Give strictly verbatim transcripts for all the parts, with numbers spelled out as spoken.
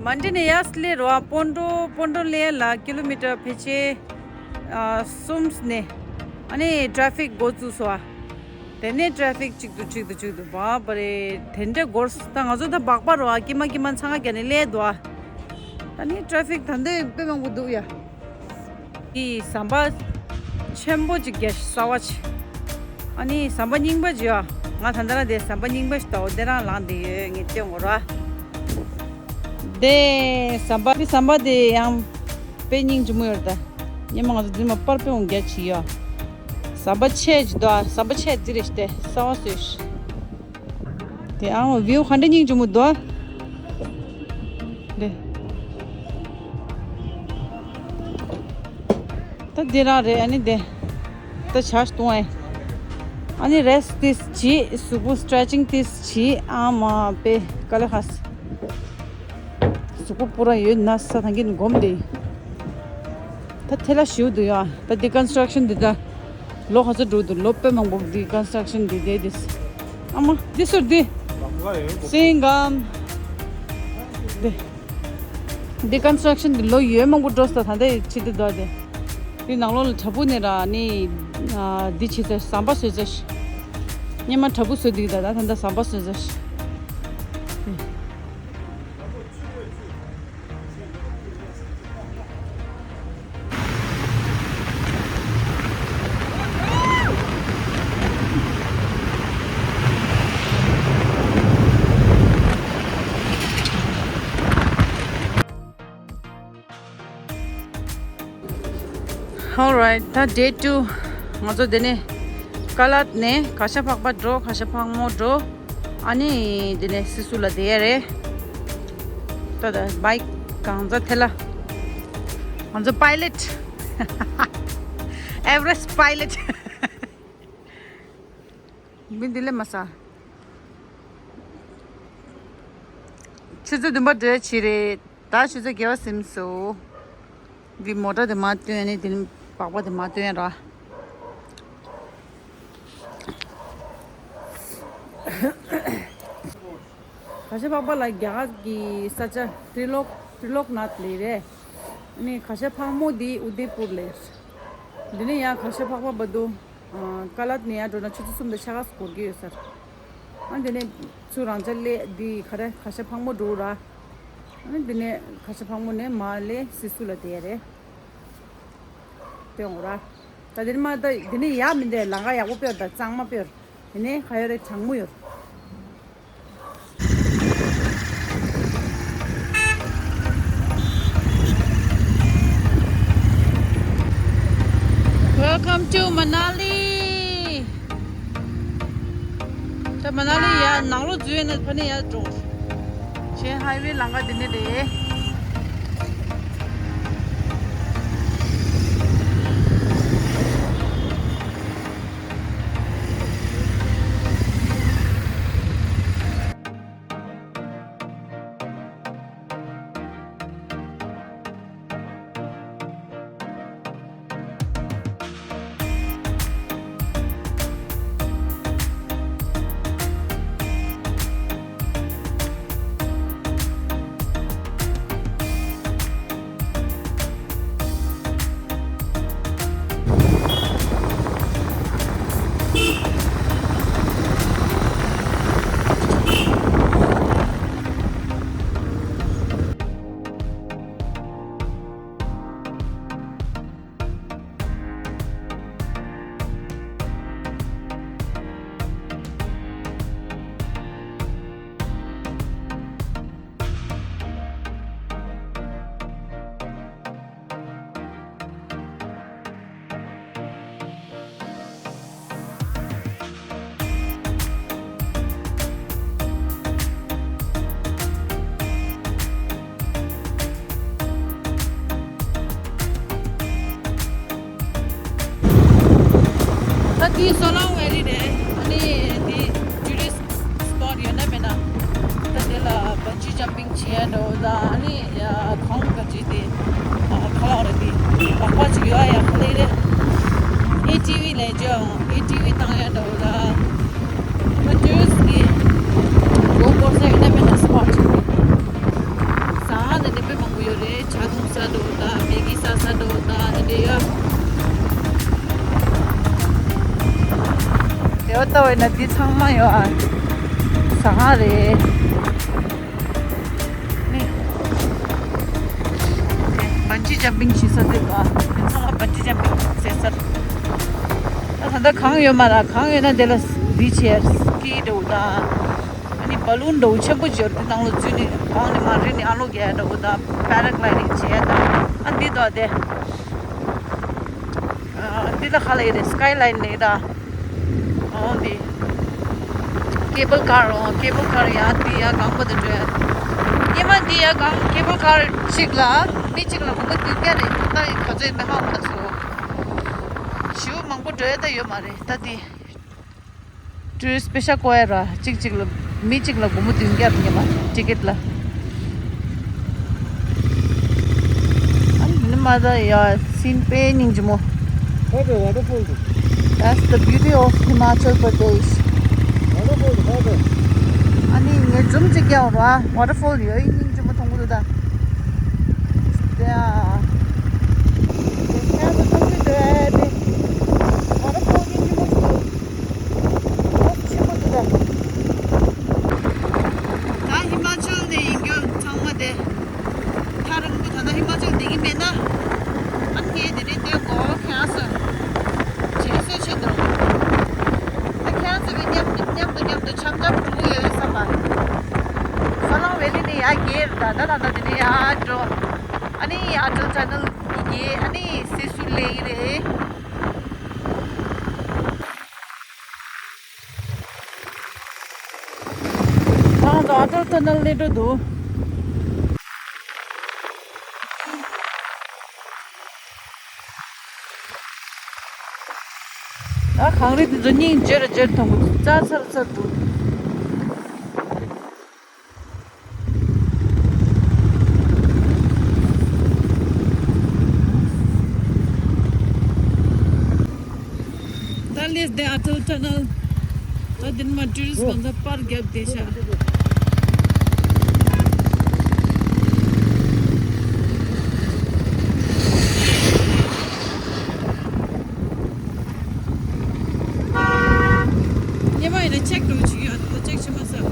མན་ཌི་ནས་ཡར་སླེབས་རོ། ཨ་སྤོན་ཊོ་སྤོན་ཊོ་སླེབས་ལ་ཀི་ལོ་མི་ཊར་ཕལ་ཆེར་ཨ་གསུམ་ནས་ཨ་ནི་ཊེ་ཕིག་འགོ་བཙུགས་སོ། ཨ་དེ་ནས་ཊེ་ཕིག་གཅིག་ཏུ་གཅིག་ཏུ་གཅིག་ཏུ་བ་བ་རེད། དེ་འདྲ་འགོར་སོང་། ད་ང་ཚོ་ད་སྦག་སྦག་རོ། ཨ་ཀི་མ་ཀི་མ་འཚང་ཁ་རྒྱག་ནས་སླེབས་འདུག་ཨ། ད་ནི་ཊེ་ཕིག་ད་འདི་དཔེ་མང་པོ་འདུག་ཡ། ཀྱི་ཟམ་པ་ཆེན་པོ་ཅིག་རྒྱག་གསར་བ་ཅིག་ཨ་ནི་ཟམ་པ་རྙིང་པ་ཅིག་ཡོད། ང་ད་ལྟ་རང་དེ་ཟམ་པ་རྙིང་པ་ཞིག་ལྟ་བུ་དེ་རང་ལངས་བསྡད་ཡོད། ངས་སྟོན་དགོས་ར། དེ་ཟམ་པ་དེ་ཟམ་པ་དེ་ཡང་དཔེ་སྙིང་རྗེ་མོ་ཡོད་རེད་ད། སྔོན་མ་ང་ཚོ་འདི་མ་པར་དཔེ་འོང་རྒྱ་ཆེ་ཡོད། ཟམ་པ་ཆེ་ཅིག་འདུག་ཟམ་པ་ཆེ་འདི་རེད་ཤག་དེ་གསར་བ་བཟོས་ཤག་དེ་ཨང་བིའུ་ག་འདྲ་སྙིང་རྗེ་མོ་འདུག་དེ། ད་འདི་རང་རེད། ཨ་ནི་དེ། ད་ཇ་བཏུང་ཨེ། ཨ་ནི་རེ་སི་ཊི་ཏིས་བྱེད། གཟུགས་པོ་སི་ཊེ་ཆིང་ཏིས་བྱེད། ཨ་མ་པེ་ཀ་ལེ་ཧ་སི། གཟུགས་པོ་པུ་ར་ཡོད་ན་ས་ཐང་གིན་སྒོམ་དེ། ད་ཐལ་ལ་ཞིའུ་འདུག་ཡ། ད་འདི་ཀོན་སི་ཊྲག་ཤན་འདི་ད་ལོ་ག་ཚོད་འགྲོ་འདུག་ལོ་དཔེ་མང་པོ་འདི་ཀོན་སི་ཊྲག་ཤན་འདི་དེ་དེ། ཨ་མ་འདི་ཟུར་འདི། སིང་གམ། འདི། འདི་ཀོན་སི་ཊྲག་ཤན་འདི་ལོ་ཡོད་མང་པོ་འགྲོ་སོང་། ད་ལྟ་ཡི་ཆེད་དུ་འདུག་དེ། འདི་ནང་ལོགས་ལ་བྲག་ཕུག་ནས་ར་ནི། ཨ་འདི་བྱེད་ས་ཟམ་པ་བཟོས་ས་ཞིག་སྔོན་མ་བྲག་ཕུག་བཟོས་འདུག་ད་ད་ད་ཟམ་པ་བཟོས་ས་ཞིག Alright, ད་day two། ང་ཚོ་དེ་ནས་ཀ་ལད་ནས་གར་ཞ་འཕགས་པ་འགྲོ། གར་ཞ་འཕགས་མོ་འགྲོ། ཨ་ནི་དེ་ནས་སི་སུ་ལ་བསྡད་ཡ་རེད། ད་ད་བྷའིཀ་གང་ཚ་ཐེ་ལ། ང་ཚོ་པའི་ལེཊ། ཨེ་ཝ་རེ་སི་ཊི་པའི་ལེཊ། མི་འདི་ལས་མ་ས། ཆུ་ཚོད་བདུན་པ་འགྲོ་ཡ་ཅིག་རེད། ད་ཆུ་ཚོད་བརྒྱད་པ་ཟིན་སོང་། འདི་མོ་ཊ་དེ་མར་བཏོན་ནས་དེ་ནས་སྦག་སྦག་དེ་མར་བཏོན་ཡ་ར། གར་ཞ་འཕགས་པ་ལ་རྒྱ་གར་གྱི་ས་ཆ་ཏྲི་ལོག་ཏྲི་ལོག་ནཱཐ་ལ་རེད། ཨ་ནི་གར་ཞ་འཕགས་མོ་འདི་ཨུ་དེ་པུར་ལ་རེད། འདི་ནས་ཡང་གར་ཞ་འཕགས་པ་བར་དུ། ཨ་ཀ་ལད་ནས་ཡར་འགྲོ་ན་ཆུ་ཚོད་གསུམ་དང་ཕྱེད་ཀ་འགོར་གྱི་ཡོད་ས་རེད། ཨ་འདི་ནས་ཚུར་རང་ཅག་སླེབས་འདི་ག་རེ་གར་ཞ་འཕགས་མོ་འགྲོ་ར། ཨ་འདི་ནས་གར་ཞ་འཕགས་མོ་ནས་མར་སླེབས་སི་སུ་ལ་བསྡད་རེད། དེ་འོང་ར། ད་འདི་ནས་མར་ད་འདི་ནས་ཡར་མི་འདི་ལམ་ཁ་ཡག་པོ་དཔེ་ཡོད་ད། གཙང་མ་དཔེ་ཡོད། དེ་ནས་ག་ཡོད་རེད། གྲང་མོ་ཡོད། Welcome to Manali. ད་མ་ན་ལི་ཡར་ནང་ལོགས་འཛུལ་ཡོད་ན་ཕ་ནས་ཡར་འགྲོ། ཆེན་ཧའི་ཝེ་ལམ་ཁ་འདི་ནས་རེད། ད་འདི་སོ་ལང་ཝེ་ལི་རེད། ཨ་ནི་འདི་ཊུ་རི་སི་ཊི་སི་པོ་ཊི་ཡོད་ན་མེད་ན། ད་འདི་ལ་བན་ཇི་ཇམ་པིང་བྱེད་ཡ་འདྲ་བོ་དང་། ཨ་ནི་ཡ་གངས་ག་ཅི་དེ་ཨ་ཁ་ལག་རེད། དེ་སྦག་སྦག་ཅིག་ཡོད་ཡ། ག་ལེ་རེད། ཨེ་ཊི་ཝི་ལས་ཅོ་ཨེ་ཊི་ཝི་བཏང་ཡ་འདྲ་བོ་དང་། ད་ཊུ་རི་སི་ཊི་གི་མགོ་སྐོར་ས་ཡོད་ན་མེད་ན་སི་པོ་ཊི་ཅིག་རེད། ཟ་ ན་འདི་ཚང་མ་ཡོད་ཨ། ཟ་ཁང་རེད། ནི། བན་ཇི་ཇམ་པིང་བྱེད་ས་འདི་ག་ཚང་མ་བན་ཇི་ཇམ་པིང་བྱེད་ས། ད་ད་ལྟ་གང་ཡོད་མ་ར། གང་ཡོད་ན་དེ་ལ་བི་ཆེར་སི་ཀི་འདྲ་བོ་དང་། ཨ་ནི་བ་ལུན་འདྲ་བོ་ཆེན་པོ་ཅིག་ཡོད་རེད། དེ་ནང་ལ་འཛུལ་ནས་གང་ནས་མར་རི་ནས་ཨ་ལོ་རྒྱག་འདྲ་བོ་དང་། པེ་ར་གི་ལའི་ཌིང་བྱེད་ཡ་དང་། ཨ་འདི་དང་དེ། ཨ་འདི་ལ་ཁ་ལ་ཡི་རེད། སི་ཀའི་ལའིན་ནས་ད། ཨོ་འདི། ཀེ་བལ་ཀར། ཨོ་ཀེ་བལ་ཀར་ཡ་འདི་ཡ་གང་པོ་དེ་འགྲོ་ཡ། ཉི་མ་འདི་ཡ་གང་ཀེ་བལ་ཀར་གཅིག་ལ་མི་གཅིག་ལ་སྒོར་མོ་བདུན་བརྒྱ་རེད། ད་ཡི་ག་ཚོད་མེད་ཧ་གོ་མ་སོང་། ཞེ་པོ་མང་པོ་འགྲོ་ཡ་ད་ཡོད་མ་རེད་ད་འདི། ཊུ་རི་སི་པེ་ཤ་བཀོལ་ཡ་ར། གཅིག་གཅིག་ལ་མི་གཅིག་ལ་སྒོར་མོ་བདུན་བརྒྱ་རེད་ཉི་མ་ཊི་ཀེ་ཊི་ལ། ཨ་ནི་མ་ད་ཡ་སིན་པེ་སྙིང་རྗེ་མོ། What a waterfall this? That's the beauty of Himachal Pradesh. Waterfall, water. ཨ་ནི་ངས་ཛུམ་ཅིག་རྒྱག་རོགས་ཨ། ཝ་ཊར་ཕོལ་ཡོད་སྙིང་རྗེ་མོ་མཐོང་གི་འདུག་ད། དེ་ཨ། དེ་ཁྱེད་ཚོ་མཐོང་གི་འདུག་ཨ། དེ་ཝ་ཊར་ཕོལ་སྙིང་རྗེ་མོ་ཞིག་འདུག་ཨོ་ཆེན་པོ་འདུག་ད། ད་ཧི་མ་ཅལ་ནས་ཡིན་རྒྱུ་ཚང་མ་དེ། ཐག་རིང་པོ་ད་ལྟ་ཧི་མ་ཅལ་བསྡད་ཀྱི་མེད་ན། ཨ་ནི་ངས་དེ་རིང་བསྡད་དགོས་ཁྱེད་རང་ཚོ། བྱས་སོ་ཆེད་དུ། ད་ཁྱེད་རང་ཚོ་གི་མཉམ་མཉམ་དུ་མཉམ་དུ་འཆམ་འཆམ་འགྲོ་གི་ཡོད་བསམ་པ། ས་ལང་ཝེ་ལི་ནས་ཡར་རྒྱས་རེད་ད། ད་ད་ལྟ་དེ་ནས་ཡར་འགྲོ། ཨ་ནི་ཨ་ཊལ་ཊ་ནལ་གི་རྒྱས། ཨ་ནི་སི་སུ་སླེབས་ཀྱི་རེད། ང་ད་ཨ་ཊལ་ཊ་ནལ་སླེབས་འགྲོ་འདུག་ད་གངས་རི་དེ་ཚོ་སྙིང་རྗེ་རུ་རྗེ་རུ་མཐོང་གི་འདུག་རྩྭ་ཚར་ཚར་འདུག་ད་སླེབས་བསྡད་ཨ་ཊལ་ཊ་ནལ། ད་འདི་ནས་མར་ཊུ་རི་སི་ཊི་མང་ཚང་པར་བརྒྱབ་བསྡད་ཤག་སྔོན་མ་ཡིན་ན་ཅེག་འགྲོ་བྱེད་ཀྱི་ཡོད། ད་ཅེག་བྱེད་མ་ཚར།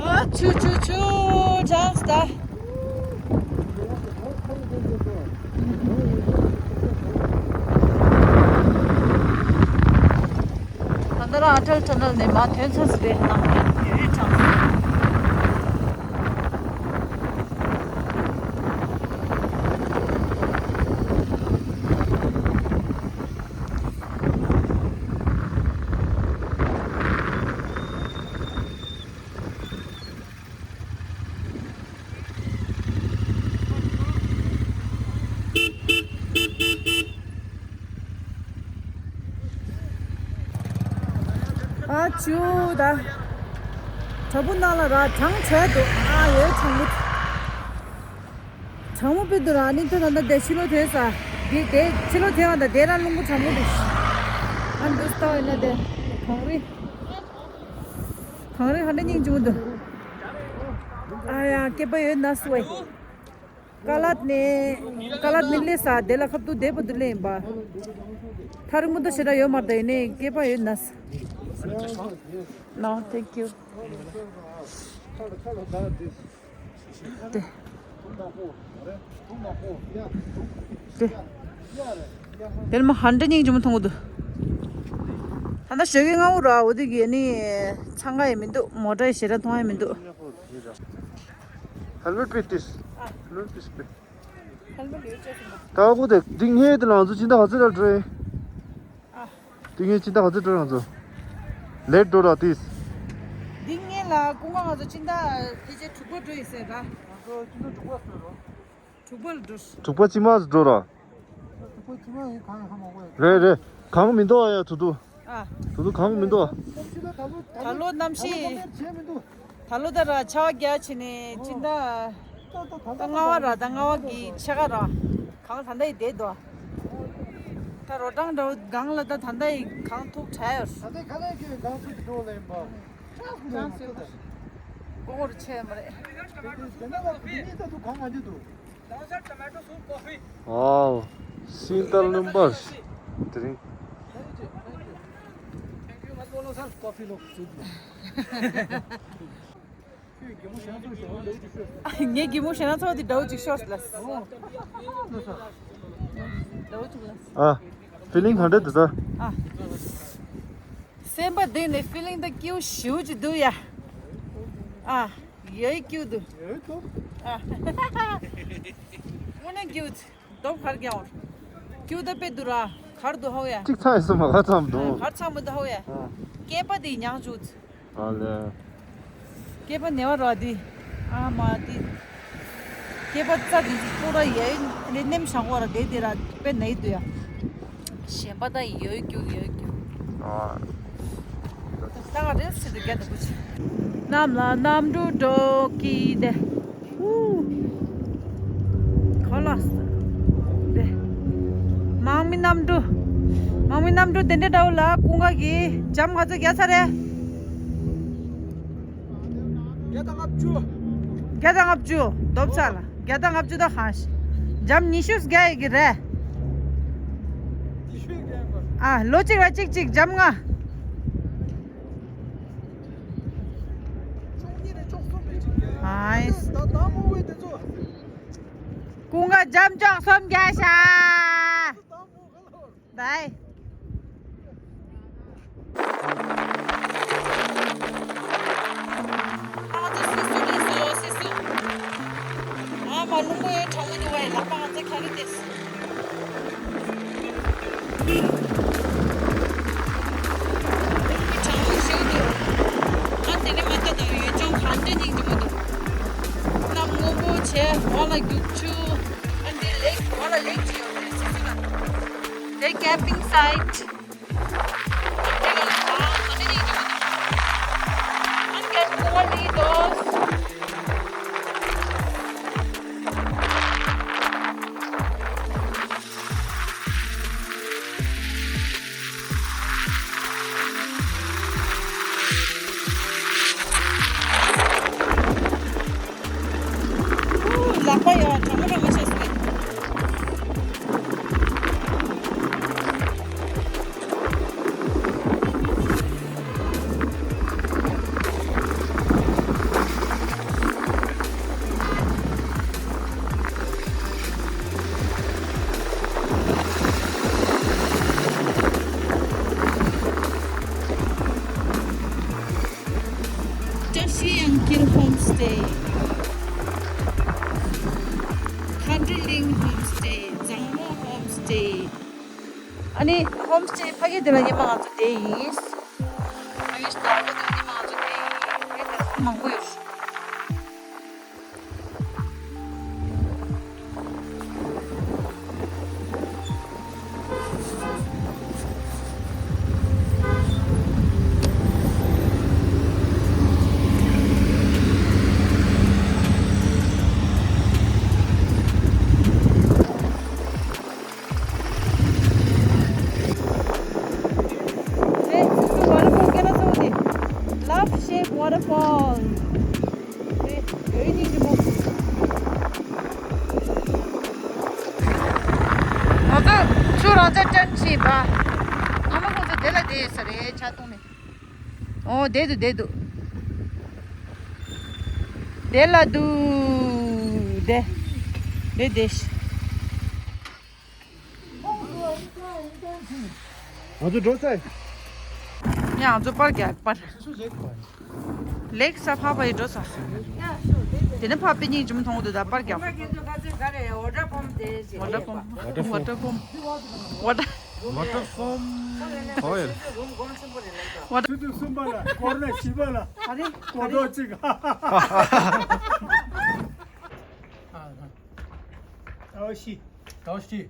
ཨོ་ཆུ་ཆུ་ཆུ་གྲང་སོང་ད། ད་ལྟ་རང་ཨ་ཊལ་ཊ་ནལ་ནས་མར་ཐོན་ཚར་ཟིན་པས་ནང་ནས་ཡུན་རིང་གྲང་སོང་། ཨ་ཆུ་ད། བྲག་ཕུག་ནང་ལ་ར་གྲང་བྱས་འདུག་ཨ་ཡོད་གྲང་མོ། གྲང་མོ་དཔེ་འདུག་ར། ནི་ད་ད་ད་དེ་ཕྱི་ལོགས་ཐོན་ས། དེ་དེ་ཕྱི་ལོགས་ཐོན་བ་ད་དེ་རང་རླུང་བུ་གྲང་མོ་འདུག་ཨ་འདུག་སྟོ་ཡིན་ན་དེ། གངས་རི། གངས་རི་ཧ་ལས་སྙིང་རྗེ་མོ་འདུག་ཨ་ཡ་སྐེད་པ་ཡོད་ན་སུ་ཨེ། ཀ་ལད་ནས་ཀ་ལད་ནས་སླེབས་ས་དེ་ལ་ཁབ་ཏུ་དེ་བར་དུ་སླེབས་ཡིན་པ། ཐག་རིང་མོ་འདུག་ཞེ་དྲག་ཡོད་མ་རེད་ད། ཡིན་ནའི་སྐེད་པ་ཡོད་ན་ས། No, thank you. དེ། དེ། དེར་མ་ཧན་འདྲ་སྙིང་རྗེ་མོ་མཐོང་གི་འདུག་ད་ལྟ་ཞོགས་ཀས་སྔ་པོ་ར། འོ་དེ་གི་ནི་འཚང་ཁ་ཡང་མི་འདུག་མོ་ཊ་ཡང་ཞེ་དྲག་མཐོང་ཡང་མི་འདུག Helmet bitte. Helmet bitte. ད་གོ་དེ་འདི་ངའི་དེ་ལང་ཚོ་ཅི་འདྲ་ག་ཚོད་ར་འགྲོ་ཡིན། ཨ། འདི་ངའི་ཅི་འདྲ་ག་ཚོད་འགྲོ་ལང་ཚོ། Let go of this. འདི་ངའི་ ལ་ཀུན་དགའ་ང་ཚོ་སྤྱི་ཟླ་ཕལ་ཆེར་དྲུག་པ་འགྲོ་ཡིན་ཟེར་ར། ང་ཚོ་སྤྱི་ཟླ་དྲུག་པ་ཟེར་རོ། དྲུག་པ་ལ་འགྲོ། དྲུག་པ་ཕྱི་མ་འགྲོ་ར། དྲུག་པ་ཕྱི་མ་ཡིན་གང་ཡིན་ཧ་མ་གོ་ཡ། རེད་རེད། གང་མི་འདུག་ཨ་ཡ་དུ་དུ། ཨ། དུ་དུ་གང་མི་འདུག་ཨ། གནམ་གཤིས་ད་ལོ། ད་ལོ་གནམ་གཤིས། ད་ལོ་ད་ར་ཆར་པ་རྒྱག་བྱས་ནས་སྤྱི་ཟླ། ད་ལྔ་པ་ར་ད་ལྔ་པ་གི་ཕྱེད་ཀ་ར། གངས་ད་ལྟ་ཡི་བསྡད་འདུག་ད་རོ་བྲང་འདྲ་བོ་སྒང་ལ་ད་ད་ལྟ་ཡི་གངས་ཐུག་བྲལ་ཡོད། ད་ལྟ་ཁ་ལག་གི་གངས་ཚུད་དུ་འགྲོ་ལ་ཡིན་པ། ཀོ་ཀོ་རུ་ཆེ་མ་རེད། དེ་ནས་ལ་དེ་ནས་ད་དུ་གང་ང་འདི་འདུག Wow, seasonal numbers. དེ་རིང་། ངས་གད་མོ་ཤོར་ན་ཚོ་འདྲ་བོ་ཅིག་ཤོར་ལ། འདྲ་བོ་ཅིག་ལ། ཨ། ཕི་ལིང་ག་འདྲ་འདུག་ད། ཨ། སེམས་པ་གཏིང་ནས་ཕི་ལིང་ད་སྐྱིད་པོ་ཞེ་པོ་ཅིག་འདུག་ཡ། ཨ། ཡོད་སྐྱིད་འདུག་ཨ། དངོས་གནས་སྐྱིད། སྟོབས་གར་རྒྱག་འོར། སྐྱིད་ད་དཔེ་འདུག་ར། གར་འདུག་ཧ་ཡ། གཅིག་ཚ་ཡི་སུ་མ་ག་ཚམ་འདུག་གར་ཚང་མ་འདུག་ཧ་ཡ། ཨ། སྐེད་པ་དེ་ཉག་བཅུག་ཨ་ལེ། སྐེད་པ་ནེ་བ་ར་དེ། ཨ་མ་དེ། སྐེད་པ་རྩ་དེ་ཚོ་སྤུ་ར་ཡའི་ནེམ་ཤང་གོ་ར་དེ་དེ་ར་དཔེ་ན་ཡི་འདུག་ཡ། གཞན་པ་ད་ཡོད་རྒྱུ་ཡོད་རྒྱུ། ཨ། ད་ང་རེ་སི་དུ་རྒྱ་དུ་བུ་ཆེ། གནམ་ལ་གནམ་གྲུ་འགྲོ་གི་དེ། ཧུ། ཁོ་ལ་ས། དེ། དམག་མི་གནམ་གྲུ། དམག་མི་གནམ་གྲུ་དེ་འདྲ་འདྲ་བོ་ལ་ཀུན་དགའ་གི་འཇམ་ང་ཚོ་རྒྱ་ཚ་རེད། བརྒྱ་དང་ལྔ་བཅུ། བརྒྱ་དང་ལྔ་བཅུ་འདོབ་ཚ་ལ། བརྒྱ་དང་ལྔ་བཅུ་དང་ཧང་ཤི། འཇམ་ཉི་ཤུ་བརྒྱ་ཡི་གི་རེད། ཨ། ལོ་གཅིག་ལ་གཅིག་གཅིག་འཇམ་ལྔ། ཨའི། ཀུན་དགའ་འཇམ་ལྕོག་སོམ་རྒྱ་ཤ། བའི། ཨ་ཙི་སི་སུ་རེད་སོ་སི་སུ། ཨ་མ་རླུང་བུ་གྲང་མོ་འདུག་བས་ལག་པ་ང་ཚོ་ཁ་རི་ཏེ་སི། རླུང་བུ་གྲང་མོ་ཞིག་འདུག་ཨ་དེ་ནི་མ་ལྟ་དང་ཡུལ་ལྗོངས་གང་འདྲ་སྙིང་རྗེ་མོ་འདུག་གནམ་སྔོན་པོ་བྱས་འོག་ལ་རྒྱུག་ཆུ། ཨ་འདི་ལེགས་འོག་ལ་ལེགས་ཅིག་ཡོད་རེད་སི་སི་ལ། The camping site. ལག་པ་ཡང་གྲང་མོ་རང་མ་ཆགས་སོང་། བཀྲ་ཤིས་གཡང་འཁྱིལ་ཧོམ་སི་ཊེ། Country Link Homestay, Zangmo Homestay. ཨ་ནི་ཧོམ་སི་ཊེ་ཕ་གི་དེ་ལ་ཉི་མ་ང་ཚོ་བསྡད་ཡིན། ཕ་གི་ཞིག་དང་པོ་དེ་ལ་ཉི་མ་ང་ཚོ་བསྡད་ཡིན། མང་པོ་ཡོད། Love Shape Waterfall. ང་ཚོ་ཆུ་རང་ཚད་ཏྲེན་བྱེད་པ། ཨ་མ་ཁོང་ཚོ་དེ་ལ་བསྡད་ཡོད་ས་རེད་ཆ་གཏོང་ནས། ཨོ་བསྡད་འདུག་བསྡད་འདུག་བསྡད་ལ་འདུག་བསྡད་བསྡད་བསྡད། ང་ཚོ་འགྲོ་ཚར། ཡ་ང་ཚོ་པར་རྒྱག་པར། ལེགས་ས་ཕ་བ་ཡི་འགྲོ་ས། དེ་ནས་ཕ་པེ་ཉིན་ཅུམ་མཐོང་འདུག་ད་པར་རྒྱག Water pump. Water pump. Water pump. Water. Waterfall. ཁོ་ཡོད། Water- ཆུ་ཚོད་གསུམ་པ་ལ་སྐོར་ནས་བཞི་པ་ལ་ཨ་རེ། སྐོར་གྲོགས་གཅིག་ཨ་ཤི། ཨ་ཤི།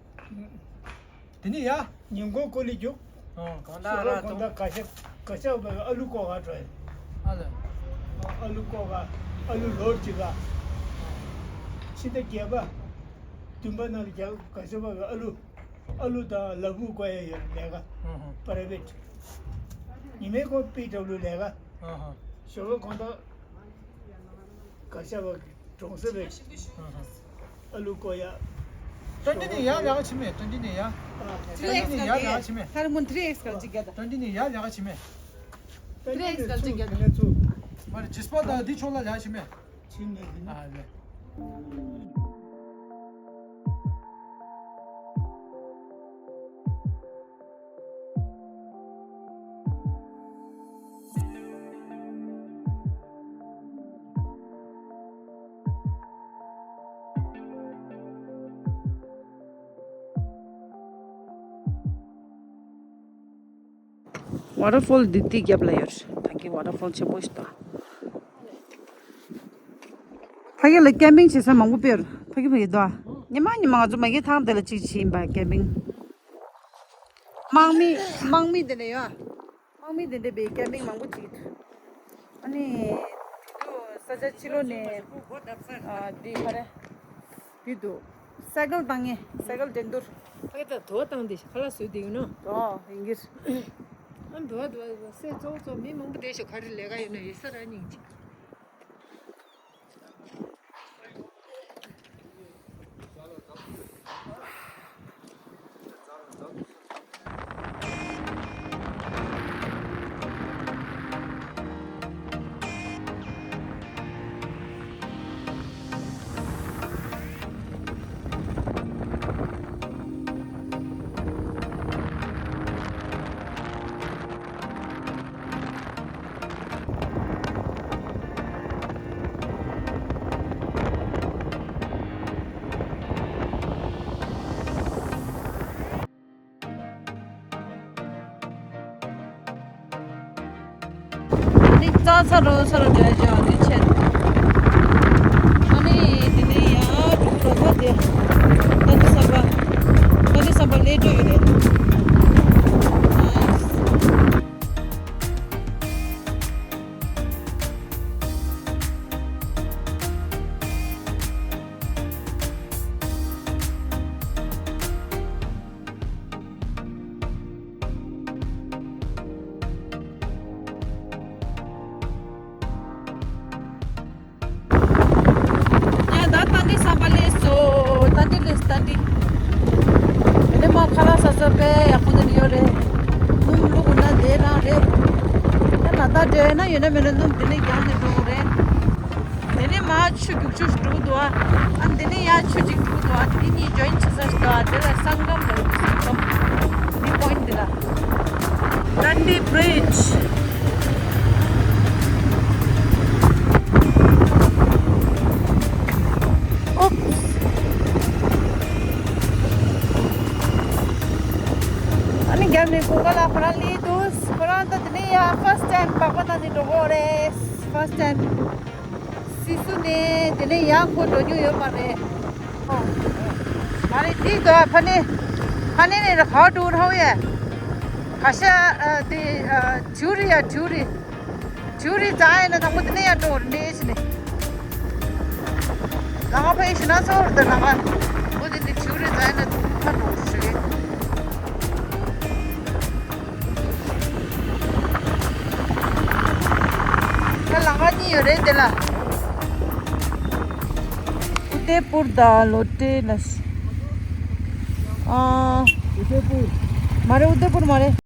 དེ་ནས་ཡ། ཉིན་གུང་ཀོ་ལི་རྒྱུག་ཨོ། གང་ལྟར་ཞོགས་པ་ར་གང་ལྟར་ག་ཤ་ག་ཤ་བའི་ཨ་ལུ་བཀོག་ག་འགྲོ་ཡིན། ཨ་ལ། ཨ་ལུ་བཀོག་ག་ཨ་ལུ་ལོར་གཅིག་ག་ཕྱི་ཟླ་བརྒྱད་པ་བདུན་པ་ནང་ལ་རྒྱ་ག་ཤ་བའི་ཨ་ལུ། ཨ་ལུ་དང་ལ་ཕུག་བཀོག་ཡ་ཡོད་ལས་ཀ་ཨ་ཧ། པ་ར་བེད། ཉི་མའི་གོང་པི་ཌབ་ལུ་ལས་ཀ་ཨ་ཧ། ཞོགས་པ་གང་ལྟར། ག་ཤ་བ་གྲོང་གསེབ་པའི་ཨ་ལུ་བཀོག་ཡ། ཏན་ཏན་ནས་ཡར་ལས་ཀ་བྱེད་མེད། ཏན་ཏན་ནས་ཡར། ཨ། ཏན་ཏན་ནས་ཡར་ལས་ཀ་བྱེད་མེད། ཧར་མོན་ཐི་རི་ཨེགས་གལ་ཅི་ག་ད། ཏན་ཏན་ནས་ཡར་ལས་ཀ་བྱེད་མེད། ཐི་རི་ཨེགས་གལ་ཅི་ག་ད། ཚུ། མ་རེད། ཇི་སི་པ་དང་འདི་ཕྱོགས་ལ་ལས་ཀ་བྱེད་མེད། ཕྱིན་ནས་ཟིན། ཨ་ལེ། ཝ་ཊར་ཕོལ་འདི་དེའི་རྒྱབ་ལ་ཡོད། ད་གིན་ཝ་ཊར་ཕོལ་ཆེན་པོ་ཞིག་འདུག་ཕ་གི་ལ་ཀེམ་པིང་བྱེད་ས་མང་པོ་དཔེར་ཕ་གི་ཕ་གི་འདུག་ཉི་མ་ཉི་མ་ང་ཚོ་མ་གི་ཐང་དེ་ལ་གཅིག་བྱིན་པ་ཀེམ་པིང་། དམག་མི་དམག་མི་དེ་ནས་ཡོད། དམག་མི་དེ་འདྲ་བའི་ཀེམ་པིང་མང་པོ་བྱེད་ཀྱི་འདུག་ཨ་ནི་དེ་དུས་ས་ཆ་ཕྱི་ལོགས་ནས་ཨ་འདི་ག་རེ། དེ་དུས་སའི་ཀལ་བཏང་ངེས། སའི་ཀལ་འགྲན་བསྡུར། ཨེ་ད་དོ་བཏང་དེ་ཁ་ལག་བཟོས་བསྡད་ཡོད་ནོ། དོ་ཡིན་གྱི་རེད། ཨ་འདུག་འདུག་སེ་གཙོ་བོ་གཙོ་མི་མང་པོ་བསྡད་ཤག་ག་རེ་ལས་ཀ་ཡོད་ན་ཡོད་ས་ར་སྙིང་རྗེ། ཨ་ནི་རྩྭ་ས་རུ་ས་རུ་འགྲོ་ཡ་འདི་ཆེ། ཨ་ནི་དེ་ནས་ཡར་འགྲོ་གི་རེད། ད་དེ་ད་དེ་ས་པ་ད་དེ་ས་པ་ལས་འགྲོ་ཡོད་རེད། ཡ་ད་ཏན་ཏན་བསམ་པ་ལེགས་སོ། ཏན་ཏན་ལེགས་ཏན་ཏན། དེ་ནས་མ་ཁ་ལག་ཟ་ས་དཔེ་ཡག་པོ་དེ་ནས་ཡོད་རེད། སྣུམ་བླུགས་ན་དེ་རང་རེད། ད་ལ་ད་འདྲ་ཡོད་ན་ཡོད་ན་མེད་ན་སྣུམ་དེ་ནས་རྒྱག་ནས་འགྲོ་དགོས་རེད། དེ་ནས་མ་ཆུ་རྒྱུག་ཆུ་ཞིག་འགྲོ་གི་འདུག་ཨ། ཨ་འདི་ནས་ཡར་ཆུ་ཅིག་འགྲོ་གི་འདུག་ཨ། དེ་གཉིས་ཇོ་ཡིན་བྱེད་ས་ཞིག་འདུག་ཨ། དེ་ལ་སང་གམ་ལ་ཡོད་སང་གམ། འདི་པོ་ཡིན་འདི་ལ། Dundee Bridge. Oops. ཨ་ནི་རྒྱབ་ནས་སྒོ་ཁ་ལ་ཁོ་རང་སླེབས་འདུག་ཁོ་རང་ད་དེ་ནས་ཡར་first time པགས་པ་བཏང་ནས་འགྲོ་གི་ཡོད་རེད། First time. སིད་སུ་ནས་དེ་ནས་ཡར་འཁོར་འགྲོ་མྱོང་ཡོད་མ་རེད། ཨོ། མ་རེད། དེ་དུས་ཕ་ནི་ཕ་ནི་ནས་how to how ཡ། ག་ཤ་ཨ་དེ་ཨ་ཇུ་རི་ཡ་ཇུ་རི། ཇུ་རི་རྫ་ཡ་ན་དང་པོ་དེ་ནས་ཡར་འགྲོ་རེད་ནས་ཕྱི་ནས། ལ་ང་ཕ་ཡི་ཤི་ན་ཚོར་དེ་ལ་ང་འོ་དེ་ནས་ཇུ་རི་རྫ་ཡ་ན་ཕ་འགྲོ་ཞུ་གི། ད་ལམ་ཁ་གཉིས་ཡོད་རེད་དེ་ལ། ཨུ་དེ་པུར་དང་ལོ་ཏྲེ་ལ། ཨ། ཨུ་དེ་པུར། མ་རེད། ཨུ་དེ་པུར་མ་རེད།